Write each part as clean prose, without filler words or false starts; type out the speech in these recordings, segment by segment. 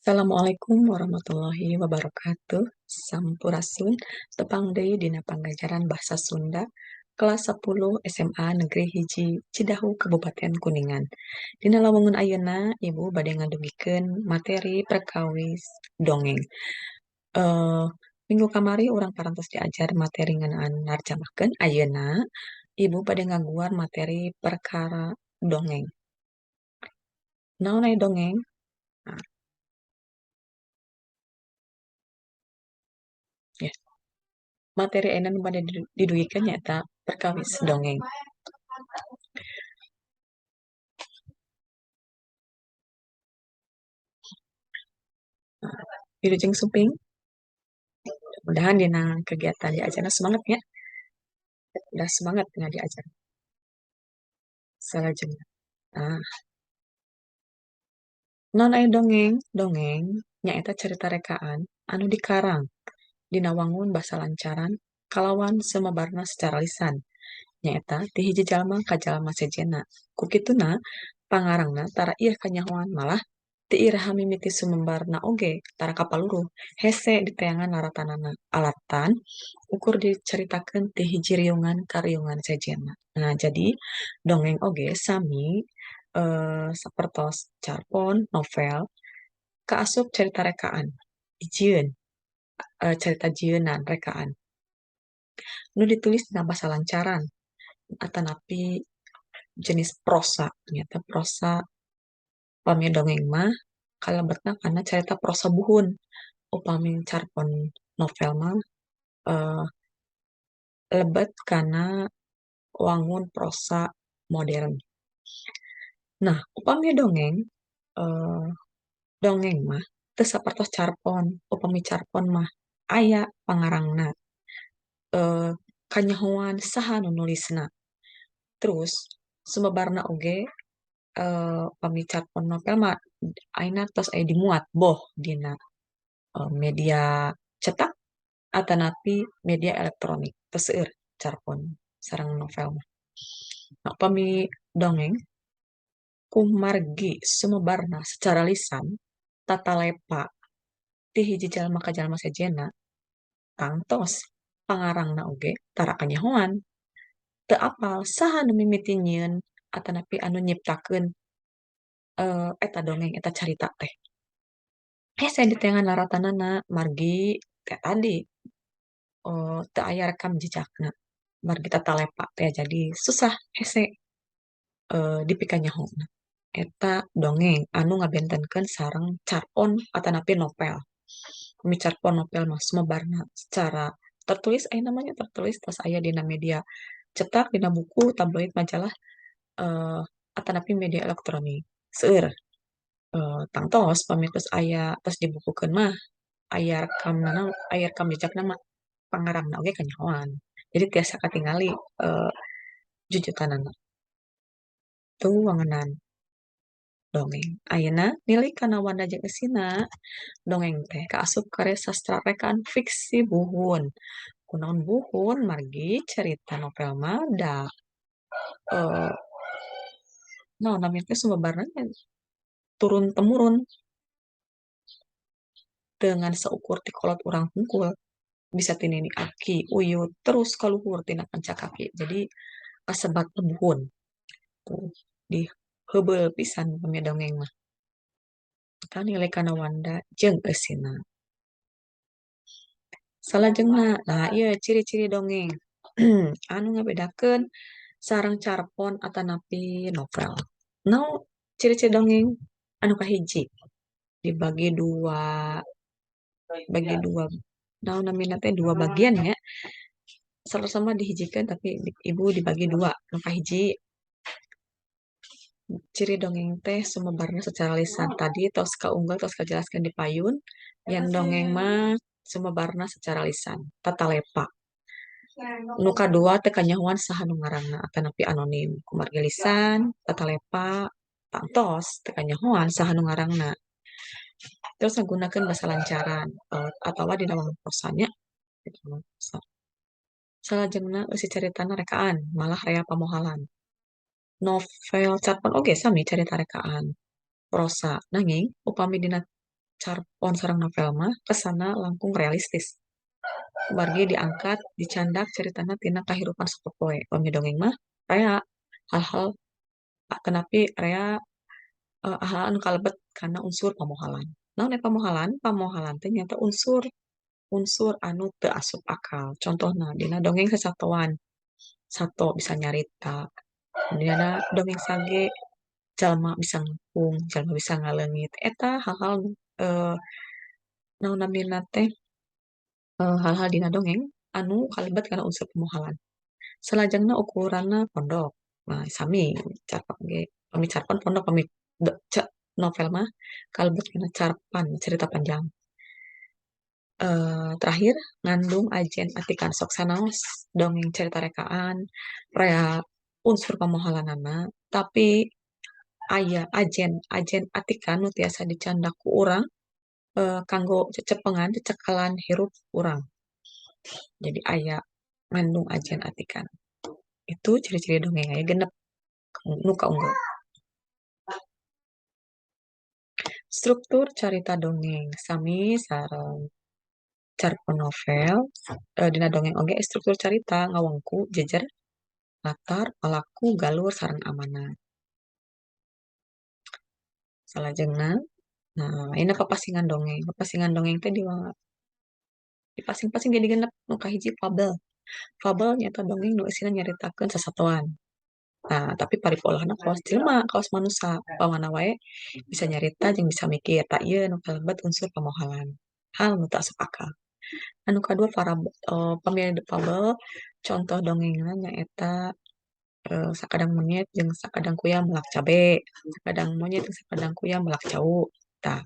Assalamualaikum warahmatullahi wabarakatuh. Sampurasun, tepang deui dina pangajaran Bahasa Sunda kelas 10 SMA Negeri Hiji Cidahu Kabupaten Kuningan. Dina lawangun ayeuna Ibu bade ngadugikeun materi perkawis dongeng. Minggu kamari urang parantos diajar materi ngeunaan narjamahkeun, ayeuna Ibu bade ngaguar materi perkara dongeng. Naon aya dongeng? Nah, ya. Materi ayeuna nu bade didugikeun nyaeta perkawis dongeng. Wilujeng sumping. Mudah-mudahan dina kegiatan diajarna semangat ya. Udah semangat nya diajar. Salajengna. Nah, naon aya dongeng? Dongeng nyaeta carita rekaan anu dikarang dina wangun basa lancaran kalawan sumebarna secara lisan. Nyaeta ti hiji jalma ka jalma sejenna. Ku kituna pangarangna tara ieu kanyahoan, malah ti iraha mimiti sumebarna oge tara kapaluruh, hese diteangan laratanana alatan ukur dicaritakeun ti hiji riungan ka riungan sejenna. Nah, jadi dongeng oge sami sapertos carpon, novel, kaasup carita rekaan, jieun, carita jieunan rekaan. Nu ditulis dina basa lancaran atanapi jenis prosa, nyaeta prosa. Upami dongeng mah kalebetna kana carita prosa buhun. Upami carpon novel mah lebet kana wangun prosa modern. Nah, upami dongeng, dongeng mah teu sapertos carpon. Upami carpon mah aya pangarangna, kanyahoan saha nu nulisna. Terus sumebarna oge, upami carpon novel mah ayeuna tos aya dimuat boh dina media cetak atanapi media elektronik, teu seueur carpon sareng novel mah. Nah, upami dongeng kumargi sumebarna secara lisan tatalepa ti hiji jalma ka jalma sejenna, tangtos pangarangna oge tara kanyahoan, teu apal saha nu mimiti nyieun atanapi anu nyiptakeun eta dongeng, eta carita teh. Hese diteangan laratanana margi teh tadi teu aya rekam jejakna, margi tatalepa teh jadi susah, hese dipikanyahona. Eta dongeng anu ngabentenkeun sareng carpon atanapi novel. Upami carpon novel mah sumebarna secara tertulis, ayeuna mah nya tertulis tos aya dina media cetak, dina buku, tabloid, majalah, atanapi media elektronik. Seueur. Tangtos pami tos aya tos dibukukeun mah aya rekamna, aya rekam jejakna mah pangarangna oge kanyahoan. Jadi tiasa katingali jujutanana. Tuh wangenan dongeng. Ayeuna nilik kana wanda jeung eusina, dongeng teh kaasup karya sastra rekaan fiksi buhun. Kunaon buhun? Margi carita novel mah da naon namina teh, sumebarna turun temurun dengan seukur ti kolot urang hungkul, bisa ti nini aki, uyut, terus ka luhur tina panca kaki. Jadi kasebatna buhun. Tuh diheubeul pisan pami dongeng mah. Eta nilik kana wanda jeung eusina. Salajengna, nah ieu ciri-ciri dongeng anu ngabedakeun sareng carpon atanapi novel. Naon ciri-ciri dongeng? Anu kahiji, dibagi dua, bagi dua, naon namina teh, dua bagian ya. Sama-sama dihijikeun tapi ibu dibagi dua. Anu kahiji, ciri dongeng teh sumebarna secara lisan. Tadi tos kaunggal, tos kajelaskeun di payun, yen dongeng mah sumebarna secara lisan, tatalepa. Nu kadua, teu kanyahoan saha nu ngarangna atanapi anonim. Kumargi lisan, tatalepa, tangtos teu kanyahoan saha nu ngarangna. Terus ngagunakeun basa lancaran atawa dina wangun prosa nya. Salajengna, eusi caritana rekaan, malah rea pamohalan. Novel, carpon oge sami carita rekaan prosa, nanging upami dina Carpon sareng novel mah kesanna langkung realistis. Kumargi diangkat dicandak caritana tina kahirupan sapopoe. Pami dongeng mah rea hal-hal atanapi rea hal anu kalebet kana unsur pamohalan. Naon eta pamohalan? Pamohalan teh nyaeta unsur anu teu asup akal. Contohna dina dongeng sasatoan, sato bisa nyarita. Dina dongeng sage jalma bisa ngangkung, jalma bisa ngaleungit. Eta hal-hal naon namina teh hal-hal dina dongeng anu kalebet kana unsur pamohalan. Salajengna ukuranna pondok. Nah, sami carpon ge pami carpon pondok pami novel mah kalebet kana carpan cerita panjang. Terakhir ngandung ajen atikan sok sanaos dongeng cerita rekaan rea unsur pamohalanana tapi aya ajen atikan nu tiasa dicandak ku urang kanggo cecepengan cecekalan hirup urang. Jadi aya ngandung ajen atikan. Itu ciri-ciri dongeng aya genep nu kaunggul. Struktur carita dongeng sami sareng carpon novel dina dongeng oge struktur carita ngawengku jejer latar palaku galur sareng amanat. Salajengna nah ayeuna papasingan dongeng. Papasingan dongeng teh dipasing-pasing jadi genep. Nu kahiji fabel. Fabel nyaeta dongeng nu eusina nyaritakeun sasatoan. Nah, tapi paripolahna kawas jelema, kawas manusa. Pamana wae bisa nyarita jeung bisa mikir. Tah ieu nu kalebet unsur pamohalan. Hal nu teu asup akal. Anu kadua pami fabel contoh dongengna nyaeta sakadang monyet jeung sakadang kuya melak cabe, sakadang monyet jeung sakadang kuya melak cau. Tah,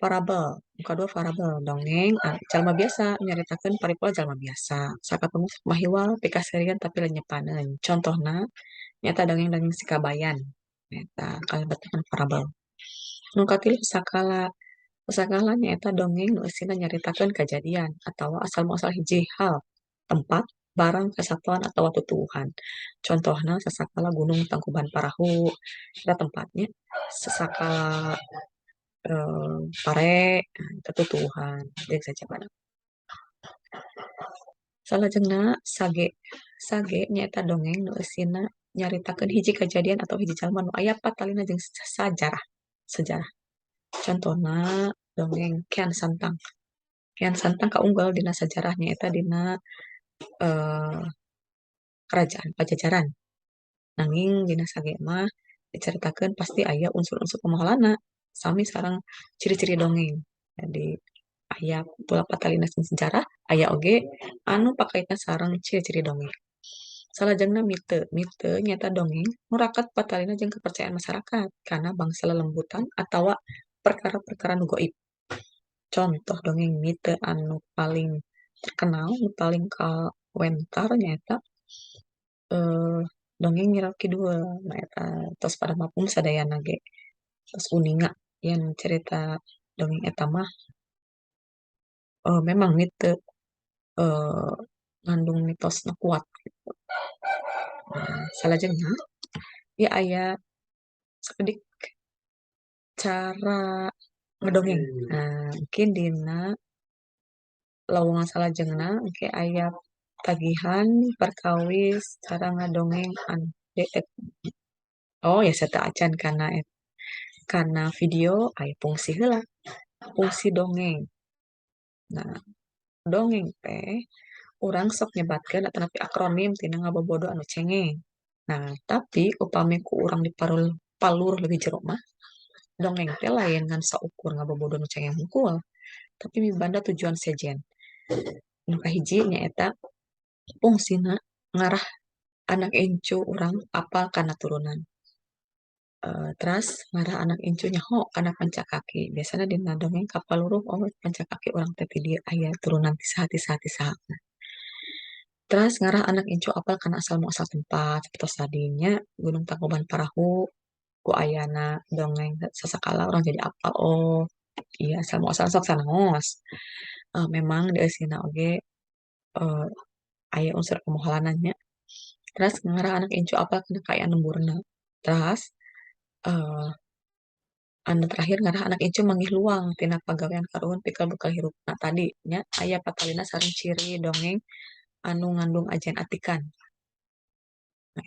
parabel, nu kadua parabel dongeng jalma biasa nyaritakeun paripola jalma biasa. Sakatemu mahiwal pikaseurian tapi lenyepaneun. Contohna nyaeta dongeng-dongeng si Kabayan. Eta kalebet kana parabel. Nu katilu sakala. Sakala nyaeta dongeng nu eusina nyaritakeun kajadian atawa asal muasal hiji hal, tempat, barang, kesatuan atawa tutuwuhan. Contohna sasakala Gunung Tangkuban Parahu eta tempatnya, sasakala pare eta tutuwuhan jeung sajabana. Salajengna sage. Sage nyaeta dongeng nu eusina nyaritakeun hiji kajadian atau hiji jalma nu aya patalina jeung sajarah. Sejarah. Contohna dongeng Kian Santang. Kian Santang kaunggul dina sajarah nyaeta dina kerajaan Pajajaran. Nanging dina sage mah dicaritakeun pasti aya unsur-unsur pamohalanna sami sareng ciri-ciri dongeng. Jadi aya pola patalina sejarah, aya oge anu pakaitna sareng ciri-ciri dongeng. Salajengna mite. Mite nyaeta dongeng nu raket patalina jeung kepercayaan masyarakat kana bangsa lelembutan atawa perkara-perkara nu goib. Contoh dongeng mite anu paling terkenal, nu paling kawentar nyaeta dongeng Nyi Roro Kidul. Nah eta tos pada mapum sadayana ge. Tos uninga yen cerita dongeng eta mah memang mite ngandung mitosna kuat gitu. Nah, salajengna ieu aya sakedik cara ngedongeng. Nah, mungkin dina lowongan salajengna engke aya tagihan perkawis cara ngadongeng anu oh ya sateu acan kana video aya fungsi heula. Fungsi dongeng. Nah, dongeng teh urang sok nyebatkeun atanapi akronim tina ngabobodo anu cengeng. Nah, tapi upami ku urang dipalur leuwih jero mah dongeng teh lain ngan saukur ngabobodo nu cengeng hungkul, tapi mibanda tujuan sejen. Nu kahiji nyaeta fungsina ngarah anak incu urang apal kana turunan. Teras ngarah anak incu nyaho kana pancakaki. Biasana dina dongeng kapaluruh oh pancakaki urang teh ti dieu aya turunan ti saha ti saha ti saha. Teras ngarah anak incu apal kana asal muasal tempat sapertos tadinya Gunung Tangkuban Parahu ku ayana dongeng sasakala urang jadi apal oh iya asal muasal sok sanaos. Memang di eusina oge aya unsur pamohalanan nya. Teras ngarah anak incu apal kana kaayaan lemburna. Teras Anu terakhir ngarah anak incu manggih luang tina pagawean karuhun pikeun bekal hirupna tadi nya aya patalina sareng ciri dongeng anu ngandung ajian atikan. Nah,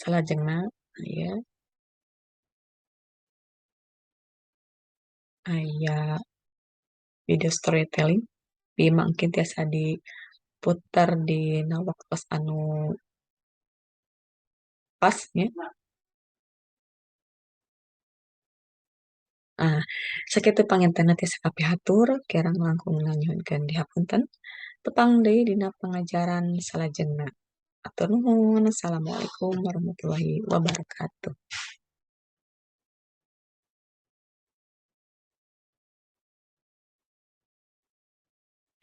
salajengna aya aya video storytelling di mungkin tiasa diputer dina waktos anu pas nya. Ah, sakitu pangintenna tiasa kapihatur kirang langkungna nyuhunkeun dihapunten. Tepang deui dina pangajaran salajengna. Hatur nuhun. Assalamualaikum warahmatullahi wabarakatuh.